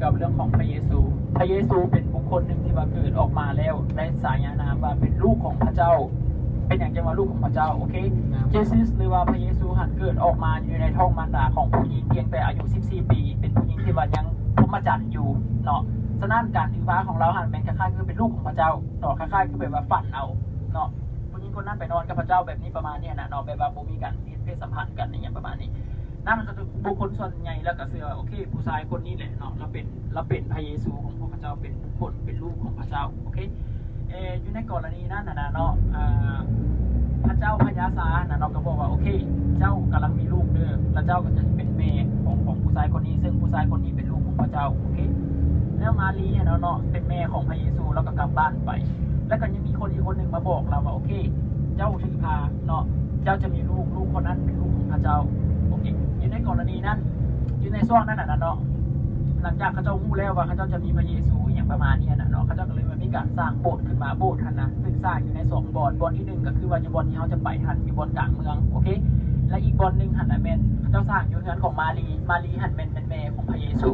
ກັບເລື່ອງຂອງພະເຢຊູ. ພະເຢຊູເປັນບຸກຄົນໜຶ່ງທີ່ວ່າເກີດອອກມາແລ້ວ ໄດ້ສາຍານາມວ່າເປັນລູກຂອງພະເຈົ້າ. ເປັນຫຍັງຈຶ່ງວ່າລູກຂອງພະເຈົ້າ? ໂອເຄ, Jesus ຫຼືວ່າພະເຢຊູຫັ້ນເກີດອອກມາຢູ່ໃນທ້ອງມານດາຂອງຜູ້ຍິງພຽງແຕ່ອາຍຸສິບສີ່ປີ, ເປັນຜູ້ຍິງທີ່ວ່າຍັງພົມມະຈັນຢູ່ເນາະ. ສະນັ້ນການຖືພາຂອງລາວຫັ້ນແມ່ນຄ້າຍໆຄືເປັນລູກຂອງພະເຈົ້າເນາະ, ຄ້າຍໆຄືແບບວ່າຝັນເອົາເນາະ, ຜູ້ຍິງຄົນນັ້ນໄປນອນກັບພະເຈົ້າແບບນີ້ປະມານນີ້ນະເນາະ, ແບບວ່າບໍ່ມີການ ເຮັດສຳພັນກັນອີ່ຫຍັງປະມານນີ້. ນັ້ນກໍຄືບຸກຄົນສ່ວນໃຫຍ່ລາວກໍເຊື່ອວ່າ ໂອເຄ ຜູ້ຊາຍຄົນນີ້ແຫຼະເນາະ, ລາວເປັນ ລາວເປັນພະເຢຊູຂອງພວກເຂົາເຈົ້າ, ເປັນບຸກຄົນ ເປັນລູກຂອງພະເຈົ້າ. ໂອເຄ, ເອ ຢູ່ໃນກໍລະນີນັ້ນນະເນາະ, ອາ ພະເຈົ້າພະຍາຊານະເນາະ ກໍບອກວ່າ ໂອເຄ ເຈົ້າກຳລັງມີລູກເດີ, ແລ້ວເຈົ້າກໍຈະເປັນແມ່ຂອງ ຂອງຜູ້ຊາຍຄົນນີ້, ເຊິ່ງຜູ້ຊາຍຄົນນີ້ເປັນລູກຂອງພະເຈົ້າ. ໂອເຄ, ແລ້ວມາຣີຫັ້ນນະເນາະ ເປັນແມ່ຂອງພະເຢຊູ, ລາວກໍກັບບ້ານໄປ. ແລ້ວກໍຍັງມີຄົນອີກຄົນໜຶ່ງມາບອກລາວວ່າ ໂອເຄ ເຈົ້າຖືພາເນາະ, ເຈົ້າຈະມີລູກ, ລູກຄົນນັ້ນເປັນລູກຂອງພະເຈົ້າ. ໂອເຄ, ຢູ່ໃນກໍລະນີນັ້ນ, ຢູ່ໃນຊ່ວງນັ້ນນະເນາະ, ຫຼັງຈາກເຂົາເຈົ້າຮູ້ແລ້ວວ່າເຂົາເຈົ້າຈະມີພະເຢຊູອີ່ຫຍັງປະມານນີ້ນະເນາະ, ເຂົາເຈົ້າກໍເລີຍມາມີການສ້າງໂບດຂຶ້ນມາ. ໂບດຫັ້ນນະ ເຊິ່ງສ້າງຢູ່ໃນສອງບ່ອນ, ບ່ອນທີໜຶ່ງກໍຄືວ່າຢູ່ບ່ອນທີ່ເຮົາຈະໄປຫັ້ນ, ຢູ່ບ່ອນກາງເມືອງ. ໂອເຄ, ແລະ ອີກບ່ອນໜຶ່ງຫັ້ນນະແມ່ນເຂົາເຈົ້າສ້າງຢູ່ເຮືອນຂອງມາຣີ, ມາຣີຫັ້ນແມ່ນ ແມ່ນແມ່ຂອງພະເຢຊູ.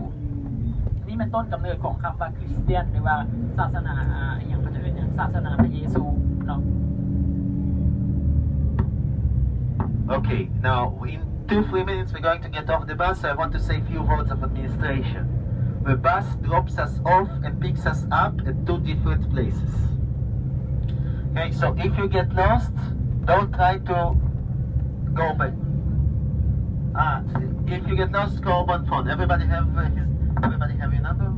ນີ້ແມ່ນຕົ້ນກຳເນີດຂອງຄຳວ່າຄຣິສຕຽນ ຫຼືວ່າສາສະໜາ ອາ ອີ່ຫຍັງ ເຂົາເອີ້ນຫຍັງ ສາສະໜາພະເຢຊູເນາະ. Okay, now in two, three minutes we're going to get off the bus, so I want to say a few words of administration. The bus drops us off and picks us up at two different places. Okay, so if you get lost, don't try to go back. Ah, if you get lost, call one phone. Everybody have uh, his. Everybody have your number.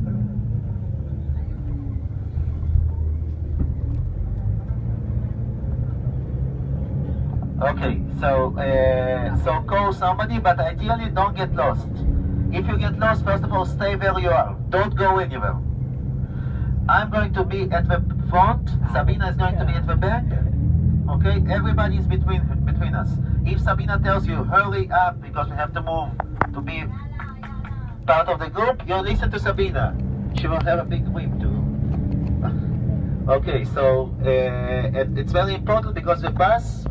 Okay, so uh, so call somebody, but ideally don't get lost. If you get lost, first of all, stay where you are. Don't go anywhere. I'm going to be at the front. Sabina is going to be at the back. Okay, everybody is between between us. If Sabina tells you hurry up because we have to move to be part of the group, you listen to Sabina. She will have a big whip too. Okay, so uh, and it's very important because the bus